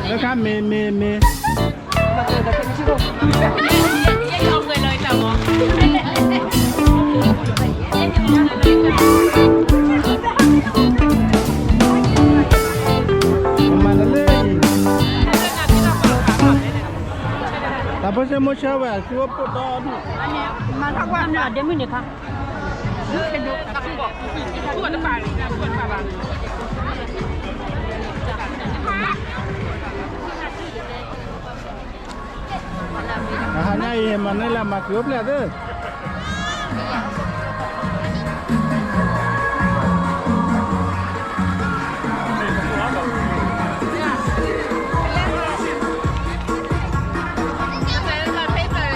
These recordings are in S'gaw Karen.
တခါမ့ၢ်မ့ၢ်မ့ၢ် မၤတလၢအံၤ တၢ်ဖိဆၢမိၢ်ဆၢဝဲ သုအိၣ်ပိၣ်ဒီဒူၣ် မၤထီၣ်ကွၢ်န့ၣ် ဒဲမုၢ်န့ၣ်ခါ တဟါညါအံၤ မၤနုၤလဲၣ် မၤခရံာ်အိၣ်ဖျဲၣ်သ့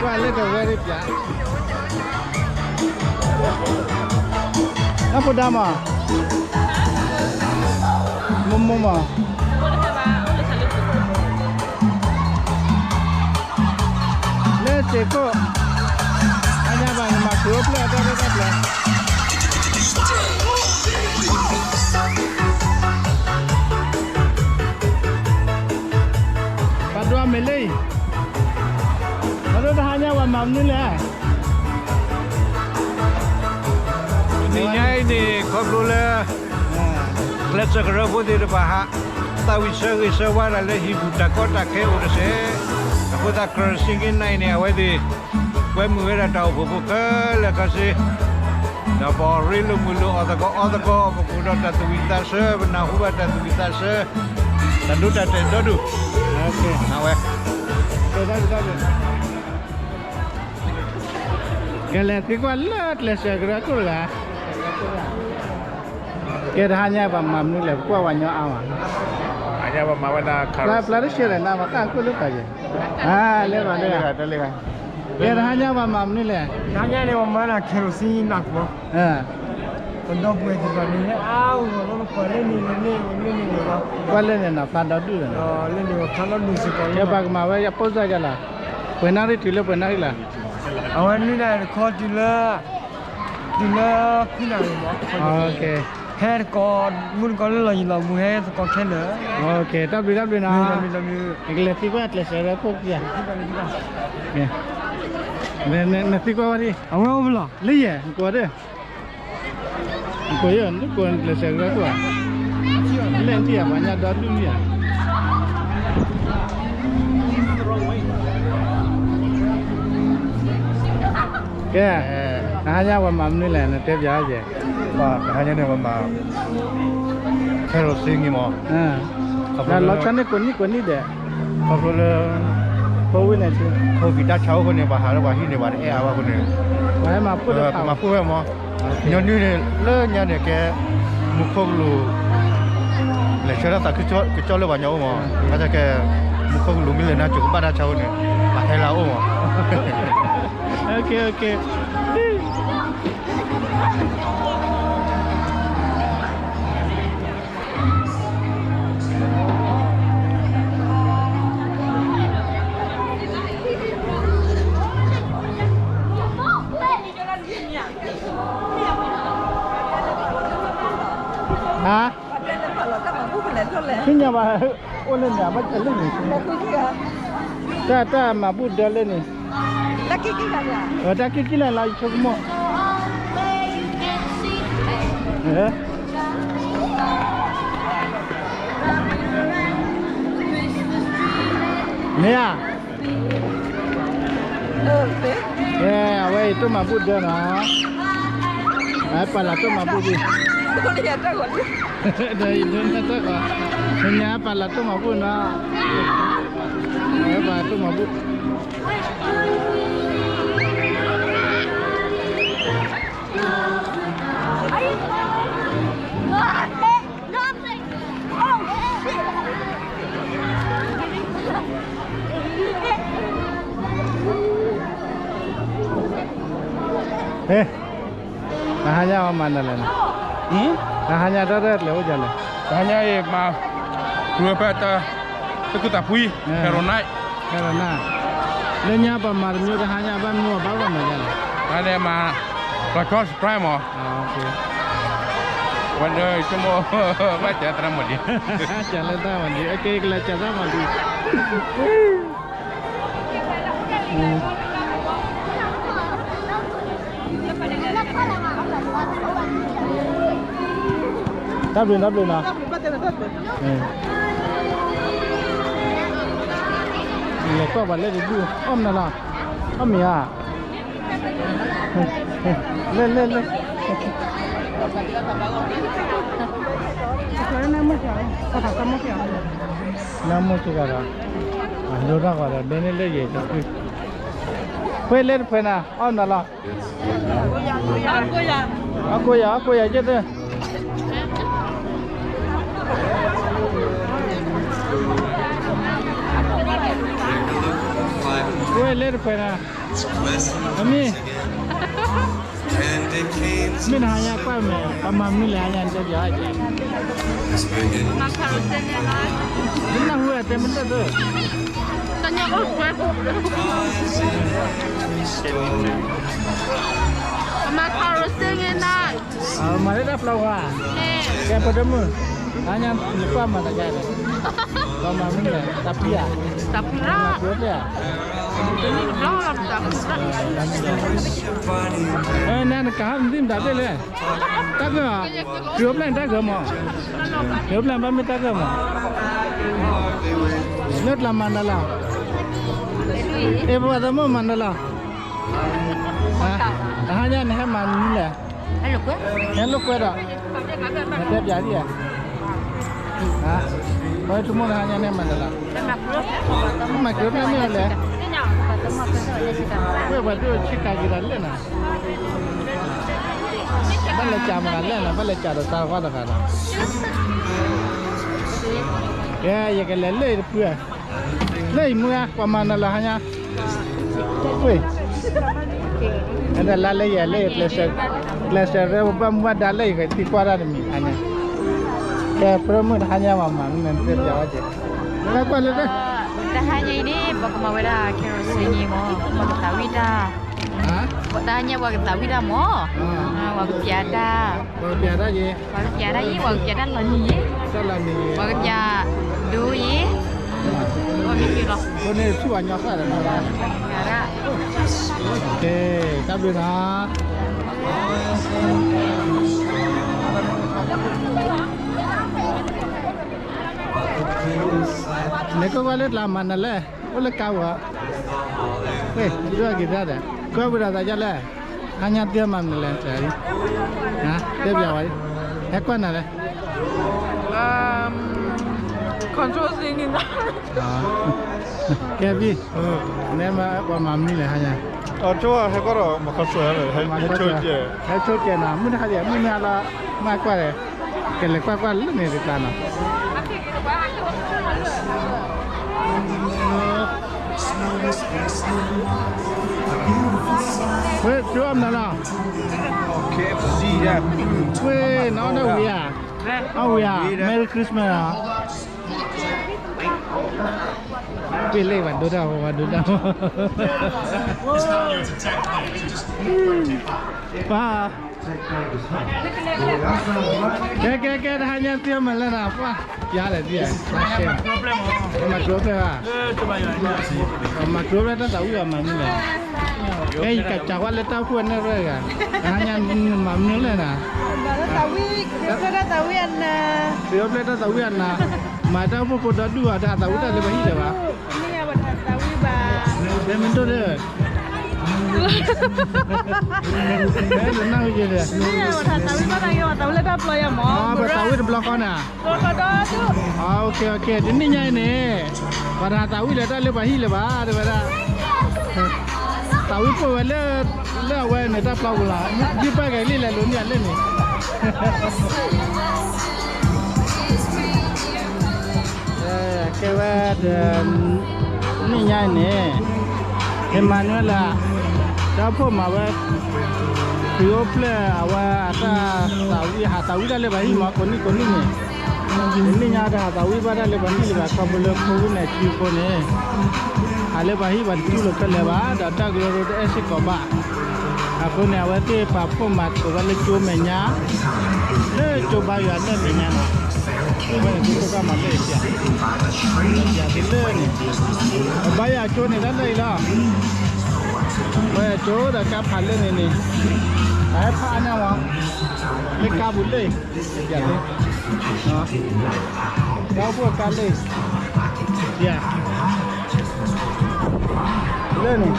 ကွၢ်လၢကဝဲဒ်ပျၢ် အဖိဒါမး မိၢ်မိၢ်မး လၢစ့ၢ်ခိၣ် အညါဘၣ်နမၤခရံာ်အိၣ်ဖျဲၣ်အတၢ်ရဲၣ်တၢ်ကျဲၤ ပှၤဒွးမ့ၢ်လၢအံၤ ပှၤဒိတဟါညါပှၤမၤမနုၤလဲၣ် နံၤညါအံၤန့ၣ် ခီဖျိလၢ ကျဲးစၢးကရၢဖိသ့ၣ်တဖၣ်ဟး သးဝံၣ်ဆၢဂ့ၤဆၢဝါဒၣ်လၢဟံၣ်ပူၤတၢ်ကီတၢ်ခဲအိၣ်တစဲး အဃိသတး ကရၢစ့က့နံၣ်န့ၣ် အဝဲသ့ၣ် ကွဲမုာ်ဝဲဒၣ်တၢ်အိၣ်ဖှိၣ်ဖိခဲလၢာ်ခဲဆ့ ဒီးပအီၣ်ရ့လိာ်မုာ်လိာ်အီၣ်သကိးအီသကိး ပကအိၣ်ဒီးတၢ်သူၣ်ဝံၣ်သးဆၢ ပနၢ်ဟူဘၣ်တၢ်သူၣ်ဝံၣ်သးဆၢ တၢ်ဒိတၢ်တဲာ်ဒီဒူၣ် အဝဲ ကလဲၤသံကွၢ်လၢကျဲးစၢးကရၢခိၣ်တဂၤ ကဲတဟါညါပှၤမၤမနုၤလဲၣ် ပကွၢ်ဝဲညီအါမး ပျၢ်တဆှဲလဲၣ်နၤ ပှၤဃၣ်ခိၣ်လၢပှၤယဲၢ် လၢဂၤလၢဂၤ ကဲတဟါညါပှၤမၤမနုၤလဲၣ် တဟါညါန့ၣ် ပမၤနၤ kerosene နၢ်ကွီၢ် ပဒီပုၢ်ဝဲၢ်သ့ၣ်တဖၣ်န့ၣ် အါဂီၢ်လီၤ ပကွၢ်လၢန့ၣ်န့ၣ်န့ၣ်န့ၣ်လီၤ ကွၢ်လၢန့ၣ်နဖျါဒီဒူၣ်လီၤ လၢန့ၣ်ပဖျါဒီဒူၣ်စ့ၢ်ကီးလီၤ ကဲပှၤကမၤဝဲယပိၢ်စၢ်ယဲၢ်လီၤ ပှဲၤနၣ်ရံၣ်တုၤလၢပှဲၤနၣ်ရံၣ်လီၤ အဝဲနွံနၣ်ရံၣ်တခီတုၤလၢ တုၤလၢခွံနၣ်ရံၣ်မး ဟဲသကိး မူတကိးလၢလီၢ်ယံၤလီၢ်ဘူး ဟဲသကိးခဲလၢာ် တၢ်ဘျုးတၢ်ဘျုးနီၤ ကလဲၤသံကွၢ်ကျဲးစၢးဝဲခိၣ်ကယၤ နသံကွၢ်ဝဲဒၣ် အဝဲအိၣ်ဖဲလဲၣ် လၢယဲၢ် နကိးဒီး နကိးယဲၢ် နကိးကျဲးစၢးဝဲခိၣ်ဧါ လဲၣ်ထံၣ်ဧါ ပှၤညါဒီဒူၣ်ဧါ ကဲ တဟါညါပှၤမၤမနုၤလဲၣ် နတဲပျးယဲၢ် တဟါညါန့ၣ်ပှၤမၤ kerosene မး လီၤဆီန့ၣ်ကိးနံၣ်ကိးနံၣ်ဒဲး ခီဖျိလၢ COVID nineteen ခိၣ်ဖံးတၢ်ဆါအိၣ်ဃိန့ၣ် ပှၤဟးလၢပှၤဟံၣ်န့ၣ် ပှၤတအဲၣ်အါဘၣ်ဃိန့ၣ် ပှၤမၤဖှိၣ်ဝဲမး ညီနုၢ်န့ၣ် လၢညါန့ၣ်ကဲ မူခိၣ်ကလူး လဲၤဆှၢတၢ်သးခုကစီၣ်လၢပှၤညီအိၣ်မး ဘၣ်ဆၣ်ကဲ မူခိၣ်ကလူးမ့ၢ်လဲၤနါစိၤကဘၣ်တၢ်ဆါအိၣ်န့ၣ် ပှၤဟဲလၢအအိၣ်မး ဟါ သ့ၣ်ညါဘၣ် အိၣ်လၢန့ၣ် ဘၣ်တၢ်လၢန့ၣ် တၢ်တၢ်မၤဘူၣ်ဒၢလၢန့ၣ် တၢ်ကံၣ်ကံၣ်လၢ်လၢ် ယဆိကမိၣ် မ့ၢ်ဧါ အဝဲအံၤတိၢ်မၤဘူၣ်ဒၢနီၤ အပာ်လၤတိၢ်မၤဘူၣ်ဒံး ဒီးအံၤဒိးနတၢ်ဃီ ညါပာ်လၤတိၢ်မၤဘူၣ်နီၤ အဝဲပာ်လၤတိၢ်မၤဘူၣ် ဟ့ တဟါညါအီၤမၤနၤလဲၣ်န့ၣ် တဟါညါဒီတၢ်ကျဲၤအိၣ်ဒ်လဲၣ် တဟါညါအံၤမၤ ဝဲဖဲတၢ် တၢ်ခုသးဖှံ Carolina, Carolina, လၢညါပှၤမၤတမံၤတဟါညါ ဘၣ်မနုၤအဘၣ်ဘၣ်မၤဒ်လဲၣ်, အန့ၣ်မၤ လီၤဆီ surprise မး, ဝဲဒၣ်ဆိကမိၣ် ဘၣ်စၢၤသရၣ်မီၤဒံး, စၢၤလၢသရၣ်မီၤဒံး, အကဲကလဲၤစၢၤသရၣ်မီၤဒံး. တၢ်ဘျုး တၢ်ဘျုးနီၤ, လဲၤကွၢ်ပှၤလၢတဒူၣ် အီၣ်မနုၤလီၤ, အီၣ်မ့ၤဧါ, လဲၤ လဲၤ လဲၤ, နါမိၢ်စှၤဒီး အဒိတၢ်ကွၢ်ဒီး ဒိန့ၢ်လၢယဲၢ်တဖု, ဖဲလဲၣ်တဖဲနၤ အီၣ်မနုၤလီၤ, အကိယၤ အကိယၤ ယဲၢ်တၢ်, ဖဲလဲၣ်တဖဲနၤ, အမ့ၢ် မ့ၢ်တဟါညါကွၢ်မဲာ် ပမၤမနုၤလဲၣ်ဟါညါ တဲပၠးအါက့ၤ, မၤခးရူၣ်စ့န့ၣ်လီၤ, နၢ်ဟူဝဲတဲမ့ၢ်တၢ်သၢ, တၢ်ညါအိၣ်ကွဲ, ပမၤခးရူၣ်စ့န့ၣ်လီၤ, မၤလၢတၢ်ပျီဝါ, ကဲပဒိၣ်မုၣ်, ဟါညါနကွၢ်မၤတၢ်ကဲလဲၣ်, ပမၤမနုၤလဲၣ် တၢ်ဖံးဧါ, တၢ်ဖံးဧါ, တၢ်ဖံးဧါ, နကဟးနသံၣ်မတၤဘျဲၣ်လဲၣ် တၢ်ကၢၢ်, တုၤအိၣ်ဖျဲၣ်န့ၣ်တၢ်ကၢၢ်မး, တုၤအိၣ်ဖျဲၣ်ဘၣ်မ့ၢ်တၢ်ကၢၢ်မး, လၢတလးမၤနၤလီၤ, အ့ၣ်ပဝဲသးမိၢ်မၤနၤလီၤ, တဟါညါန့ၣ်ဟဲမၤမနုၤလဲၣ်, ဟဲလိာ်ကွဲဒီး, နတဲပၠးဒ်ဧါ, ပဝဲဆိကမိၣ်တဟါညါန့ၣ်မၤနၤလီၤ, မၤကၢၢ်ဖျဲၣ်မ့ၢ်အီၤလဲၣ်, ဝဲပှၤဒိၣ်ဆ့ကၤက့ၤဒီးလဲၣ်နၤ ဘၣ်လဲၤကးမတၤလဲၣ်နၤ, ဘၣ်လဲၤကးဒီးတၢ်တဂၤတဂၤဒီး, ကဲ ယကလဲၤလၢအံၤတဖုဧါ, လၢအံၤမုၢ်ဂၤ ပှၤမၤနၤလၢဟါညါ, ဝ့ၢ်, အတလါလၢယဲၢ်လၢယကျဲးစၢး, ကျဲးစၢးရဲပဘၣ်မူဘၣ်ဒါလၢယကသံကွၢ်တၢ်တမံၤဟါညါ, ကဲ ပြၢမုၣ်တဟါညါမၤမၤမနုၤန့ၣ် တဲပၠးဝဲက့ၤ, တဟါညါအံၤန့ၣ် ပကမၤဝဲဒၣ် carol singing မး, ပကသးဝံၣ်တၢ် တဟါညါပှၤကသးဝံၣ်တၢ်မး, ပှၤကပျးတၢ်, ပှၤကပျးတၢ်ယဲ, ပှၤကပျးတၢ်ယဲ, ပှၤကပျးတၢ်လီၤနံၤယဲ, ပှၤကပျးဒိယဲ, ပှၤမ့ၢ်လီၤ, တၢ်ဘျုးနၤ, နကကွၢ်လၢတလးမၤနၤလဲၣ်, အိၣ်လၢကါဝဲ, ဒိက့ၤတၢ်ဒီး ကွၢ်ဝံၤဒီးသးယလဲၣ်, ဟါညါသ့ၣ်မၤမနုၤလဲၣ်, တဲပၠးဝဲ, ဟဲကွၢ်နၤလဲၣ်, control singing, ကဲဘံၣ်, နမၤပှၤမၤမနုၤလဲၣ်ဟါညါ, ဟဲဆိကဲးနၤ မုၢ်တဟါဒံး မုၢ်နၤလီၤ, မၤကွၢ်လဲၣ်, ကလဲၤကွၢ်ကွၢ်လၢန့ၣ်တကျါနီၤ ဝဲ တုၤအီၣ်မနုၤလီၤ, ဝဲ နအီၣ်ဒၣ်ဝံၤဧါ, အီၣ်ဝံၤဧါ, Merry Christmas ဧါ, ပ့ၢ်လ့ၣ်ဘၣ်ဒိတၢ်ဝဲ ဘၣ်ဒိတၢ်ဝဲ, ပၢ် ကဲ ကဲ ကဲ တဟါညါသ့ၣ်မၤလဲၣ်နၤ ပှၢ် ပျါလဲၣ်သ့ၣ်, မၤကျိဖျဲၣ်ဘၣ်, မၤကျိဖျဲၣ်တၢ်သးဝံၣ်အီၤမၤမနုၤလဲၣ်, ကဲ ယကစၢ်ကွၢ်လၢတၢ်အိၣ်ဖှိၣ်အနဲၣ်ရဲၣ်ဂၤ, တဟါညါမၤမနုၤလဲၣ်နၤ, ကျိဖျဲၣ်တၢ်သးဝံၣ်အနၤ, ကျိဖျဲၣ်တၢ်သးဝံၣ်အနၤ, မၤတၢ်အိၣ်ဖှိၣ်ဖိဒီဒူၣ်အီၤ တၢ်သးဝံၣ်တၢ်လၢပဟံၣ်လၢၤဘၣ် တဲမ့ၢ်ဒိၣ်ဒၣ်, နနၢ်ဟူယဲဒၣ်, ပသးဝံၣ်တဘျီဃီန့ၣ်, တနံၣ်ညါအံၤန့ၣ်, ပှၤတဟးသးဝံၣ်လၢတၢ်လၢပှၤဟံၣ်လၢၤဘၣ် တဲဝဲဒၣ်, သးဝံၣ်ပိၢ်ဝဲလၢ, လၢအဝဲန့ၣ်တၢ်ပျီပူၤလီၤ, ယုၢ်ပာ်က့ၤလံလဲၤလိၤန့ၢ်အလၢၢ်န့ၣ် ကဲဝဲ, တနံၣ်ညါအံၤန့ၣ်, ဟ့ၣ်မၤနၢၤလၢ, တၢ်အိၣ်ဖှိၣ်မၤဝဲ, ခရံာ်အိၣ်ဖျဲၣ်အဝဲအတၢ်သးဝံၣ် ဟးသးဝံၣ်တၢ်လၢပှၤဟံၣ်မး ကိးနံၣ်ကိးနံၣ်န့ၣ်, တနံၣ်ညါတဟးသးဝံၣ်ဘၣ်တၢ်လၢပှၤဟံၣ်လၢၤဘၣ် ခီဖျိလၢ COVID nineteen အဃိန့ၣ်, ဟးလၢပှၤဟံၣ်ပှၤတတူၢ်လိာ်ခဲလၢာ်ဘၣ် ဒီးတၢ်ကရၢကရိတအဲၣ်စ့ၢ်ကီးဘၣ်. အဃိန့ၣ် အဝဲသ့ၣ်ပာ်ဖှိၣ်မၤသကိးဘၣ်လၢကၠိမဲာ်ညါ, လၢကၠိဘါယွၤလၢမဲာ်ညါနီၤ, အဝဲန့ၣ် သုကမၤလၢယၤ, ယၤသုလၢန့ၣ်, ပဘါယွၤကၠိန့ၣ်တၢ်လၢအံၤလီၤ. ပဘါယွၤကၠိဒီးကါဖးလၢန့ၣ်န့ၣ်, ပဟဲဖးအါန့ၢ်မး, လၢကါပူၤလၢ ယၤသု, တၢ်အိၣ်ဖှိၣ်ကါလၢ, ယၤ, လၢန့ၣ်,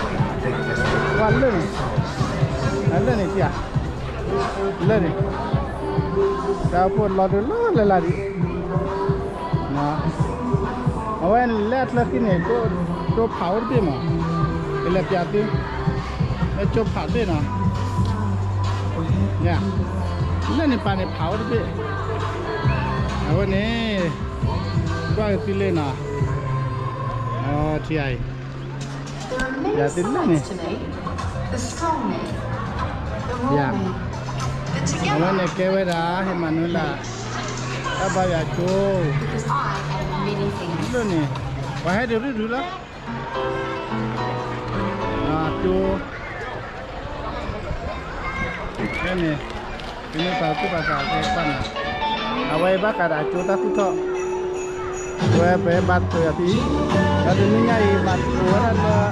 ပှၤလၢန့ၣ်, လၢန့ၣ်ယၤ, လၢန့ၣ်, တၢ်အိၣ်ဖှိၣ်လီၤဒုးလီၤလၢ်လၢ်ဒံး အဝဲလဲၤအချၢဃံန့ၣ်, ကၠိဖးအိၣ်တဘ့ၣ်မး, ကလဲၤပျးသု, လၢကၠိဖးတဘ့ၣ်နီၤ, လၢန့ၣ်ပာ်န့ၣ်ဖးအိၣ်တဘ့ၣ်, အဝဲန့ၣ်, ကွၢ်ကသံလၢနီၤ, ထံအံၤ, ယၤသုလၢန့ၣ်, ယၤ, အဝဲန့ၣ်ကဲဝဲဒၣ် ဟ့ၣ်မၤနုၤလၢ်, တၢ်ဘါယွၤကၠိ, လၢန့ၣ်, ပှၤဟဲတရုၢ်ဒုးလီၤ ကၠိ, ဖဲန့ၣ်, မ့ၢ်ပာ်သူၣ်ပာ်သးကဲပာ်နၤ, အဝဲအံၤဘၣ်ဃးဒီးကၠိတၢ်သူၣ်ထီၣ်, အဝဲပဘါသကိးယၤဖဲ, ဒီးတနံၤညါအံၤ ဘၣ်သကိးဝဲဒၣ်လၢ,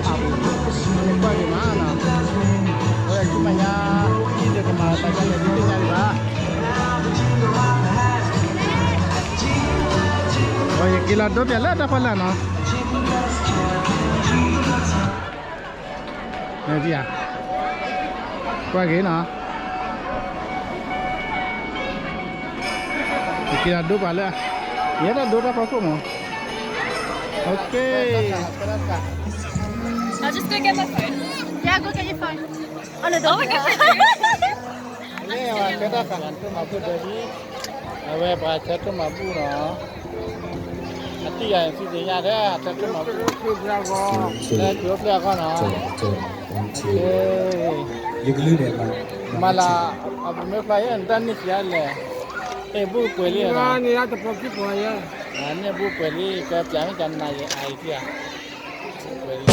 အပူၤ, နကွၢ်က့ၤမးနီၤ, အဝဲဆူမဲာ်ညါ, ဒ်သိးကမၤသးဒ်လဲၣ်ဒ်သ့ၣ်ညါအံၤဘၣ် ယက့ၤလီၤဒိပၠးလၢတၢ်ဖီလာ်နီၤ, ကွၢ်က့ၤနီၤ, ယက့ၤလီၤဒိပှၤလၢ, ယဲဒၣ်ဒိတၢ်ဖီခိၣ်မး, okay, I'll just go get my phone. Yeah, go get your phone. Oh, no, don't get my phone. အဝဲပှၤဆၢထၢၣ်မၤဘူၣ်နီၤ, အတံၢ်ယၤန့ၣ် သုသ့ၣ်ညါထဲ အဆၢထၢၣ်မၤဘူၣ်, လၢကၠိဖျဲၣ်အဂီၢ်နီၤ, မၤလၢ, အပမ့ၢ်ဖျါယဲၢ် နတၢ်န့ၢ်ဆံးအါလဲၣ်, န့ၢ်ဘူၣ်ပှဲၤလံ, န့ၢ်ဘူၣ်ပှဲၤလံ ကပျးမ့ၢ်ကနၤယဲၢ်အါအံၤသံဧါ.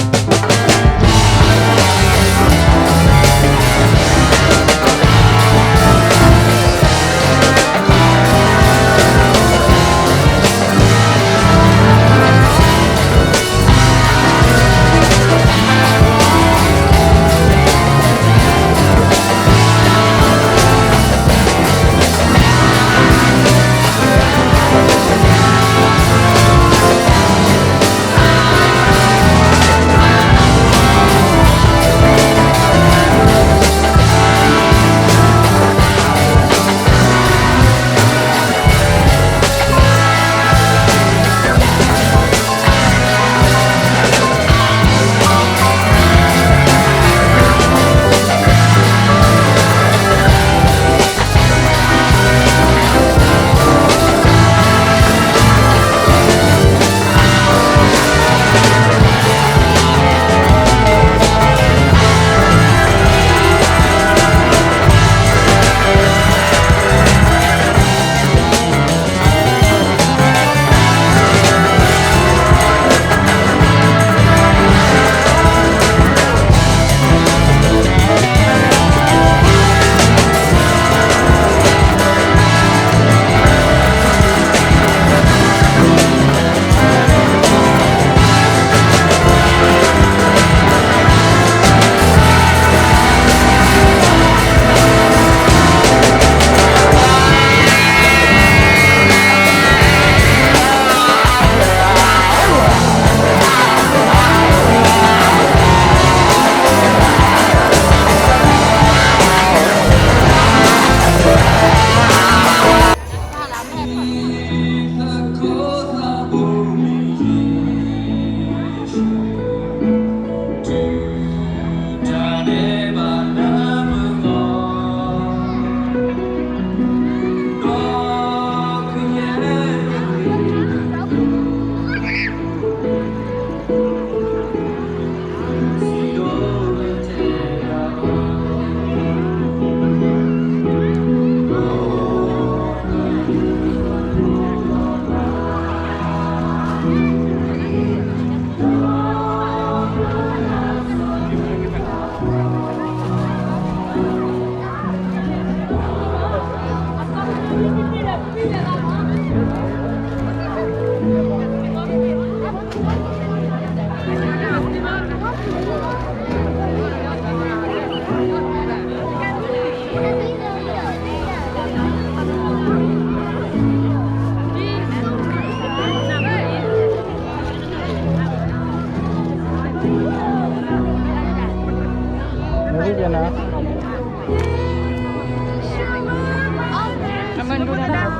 အမနုၤဒၣ်,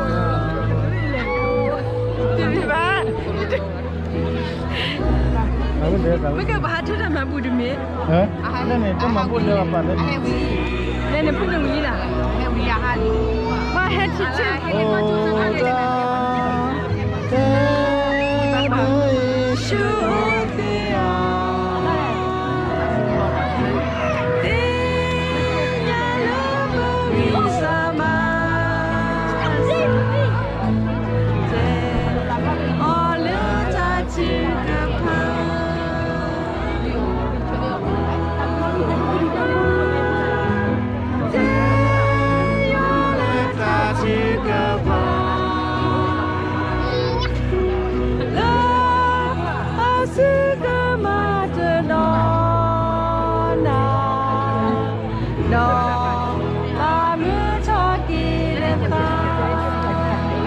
တမ့ၢ်ဘၣ်, မ့ၢ်ကဘၣ်ဟးထၢတၢ်မၤဘူၣ်တမ့ၢ်, လၢန့ၣ် တၢ်မၤဘူၣ်လၢအပာ်လၢန့ၣ်, လၢန့ၣ်ဖုန့ၣ်ဝံၤလီၤ, ဘၣ်ဟဲထံၣ်ထၢ, အိ, တဲဒၣ်ယ့ၣ်ၡူး သ့ၣ်ညါ, သ့ၣ်ညါလၢပဂံၢ်စၢ်ဘါစၢ်, တဲအီၤလၢတၢ်ထုကဖၣ်, တဲအီၤလၢတၢ်ထုကဖၣ်, လၢ အစုကမၤတနီၤနၤ, ဒီးဘၣ်မုာ်ထီၣ်က့ၤနသး.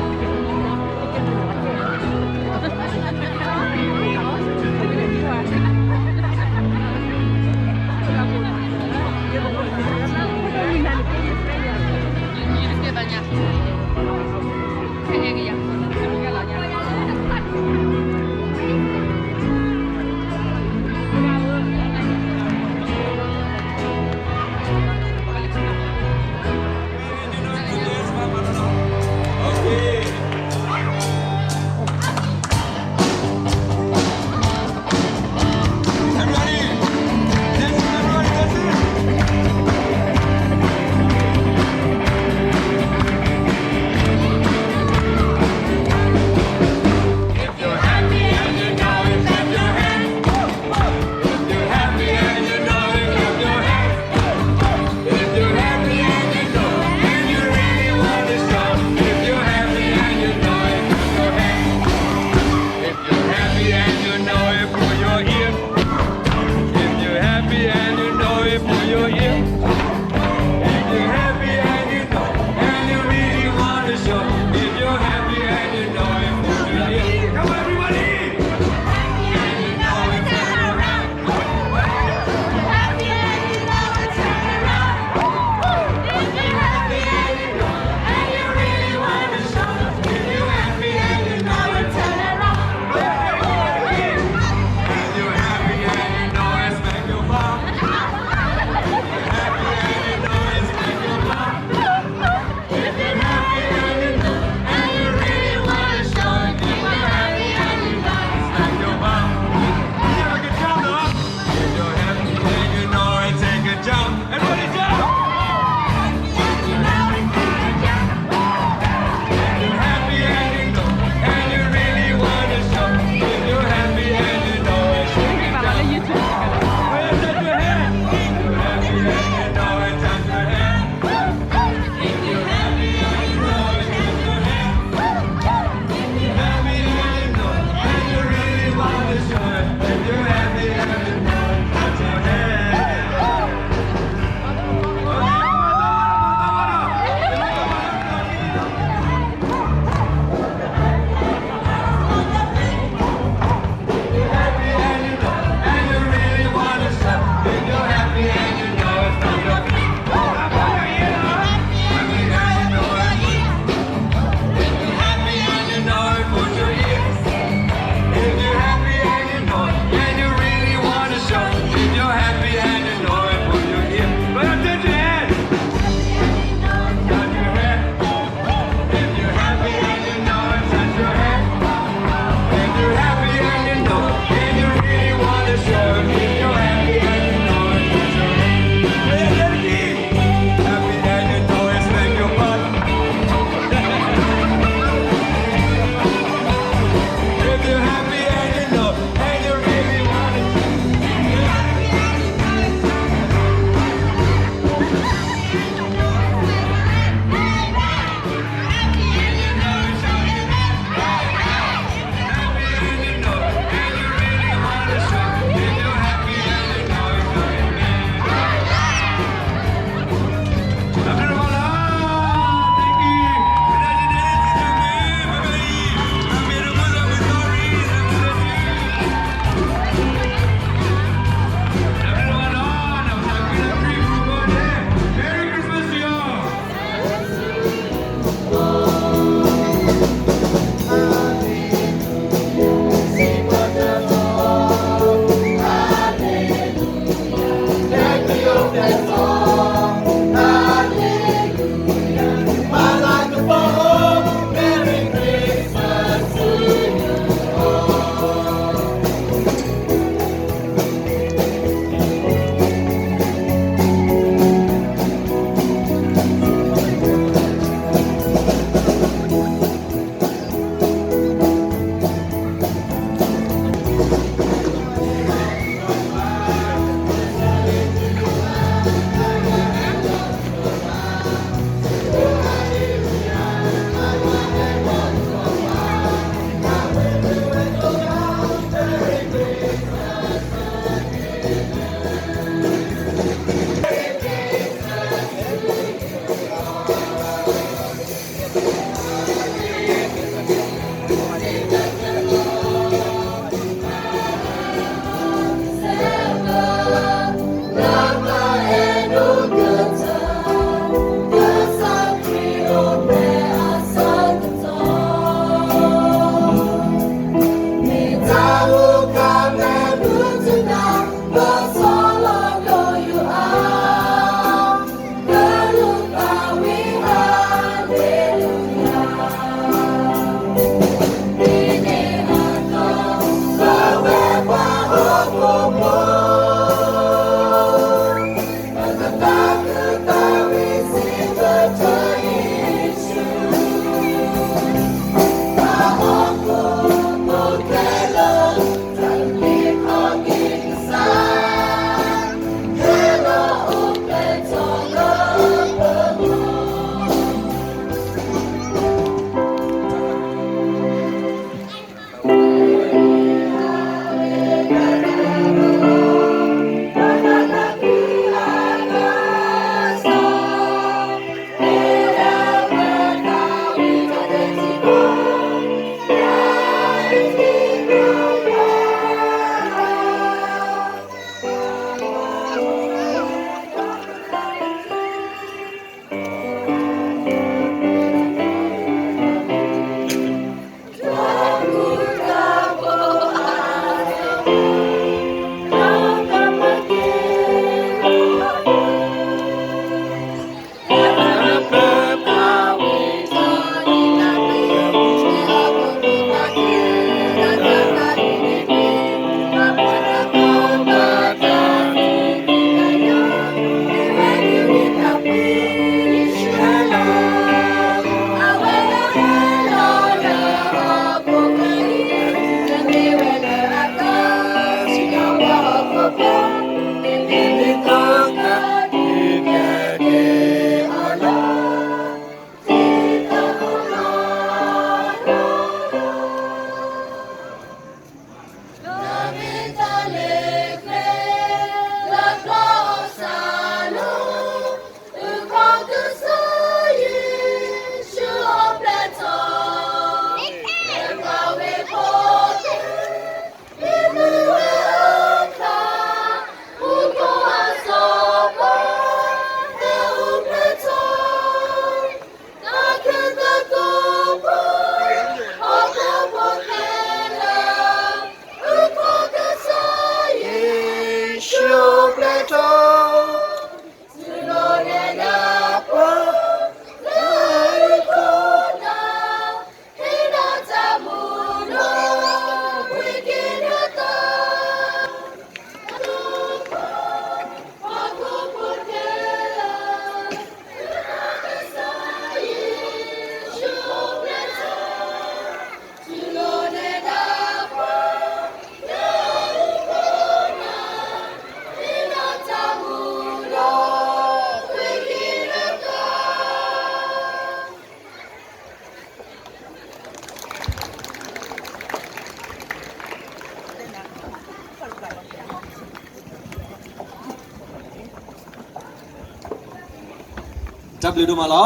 တၢ်ဘျုးဒိၣ်မးလီၤ.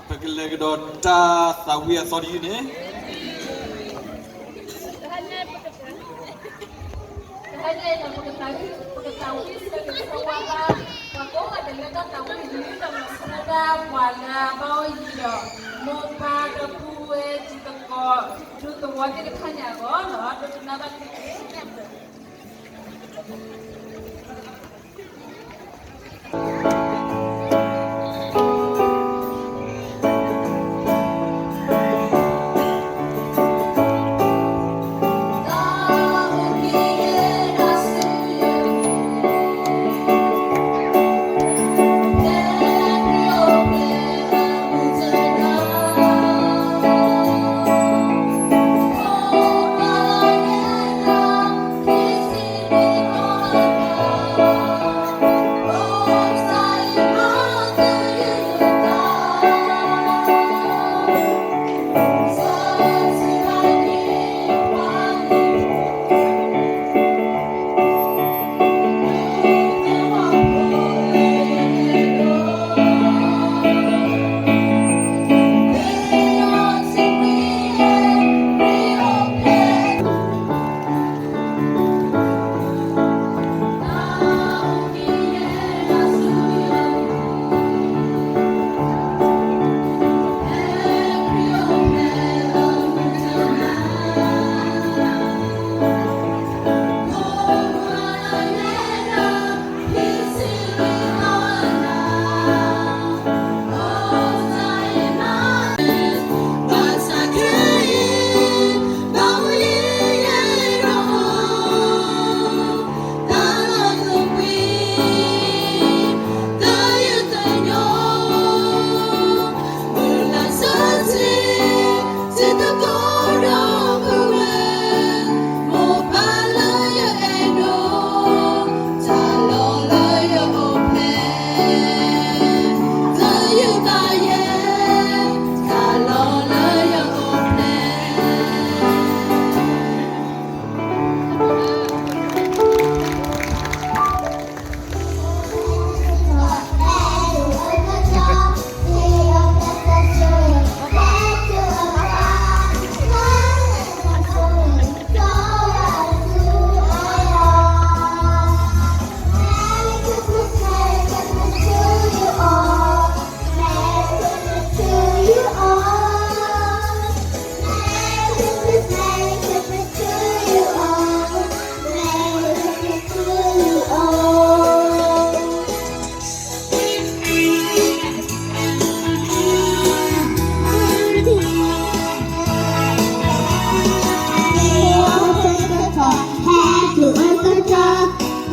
ပကလဲၤကဒီးတၢ်သးဝံၣ်အသီတယုၢ်န့ၣ် တဟါညါအံၤ ပကသးဝံၣ်ဆၢဂ့ၤဆၢဝါဘၣ် ပှၤကိးဂၤဒဲးလၢတၢ်သးဝံၣ်တယုၢ် ဒီးမၤဆၢဒၣ်ပှၤလၢအဘၣ်အီၣ်ယံၤဒီး မိၢ်ပၢ်ဒီပုၢ်ဝဲၢ်တံၤသကိး ဒူသဝီသ့ၣ်တဖၣ်န့ၣ်အဂီၢ်လီၤ. ဒိကနၣ်ဘၣ်တက့ၢ်.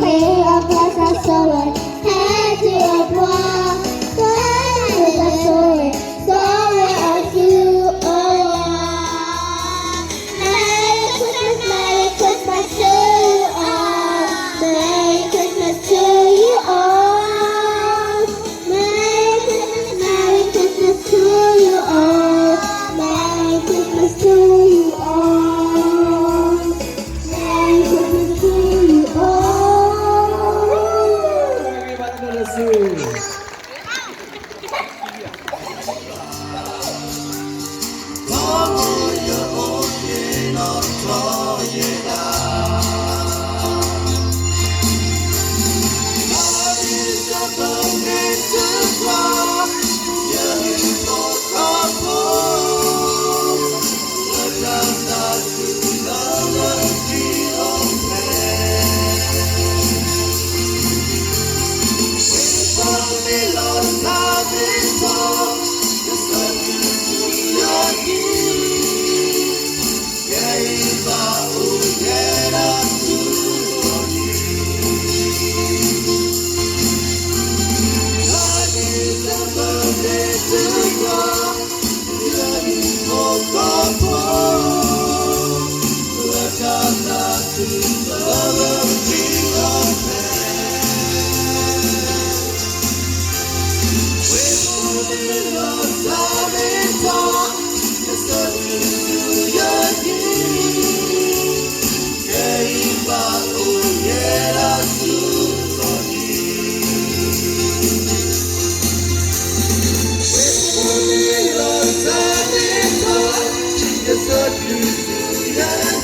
Merry Christmas, Merry Christmas to you all. Merry Christmas, Merry Christmas to you all. Merry Christmas, Merry Christmas to you all. Merry Christmas to you all. Merry Christmas to you all. ကီၢ်သူလ့ၤ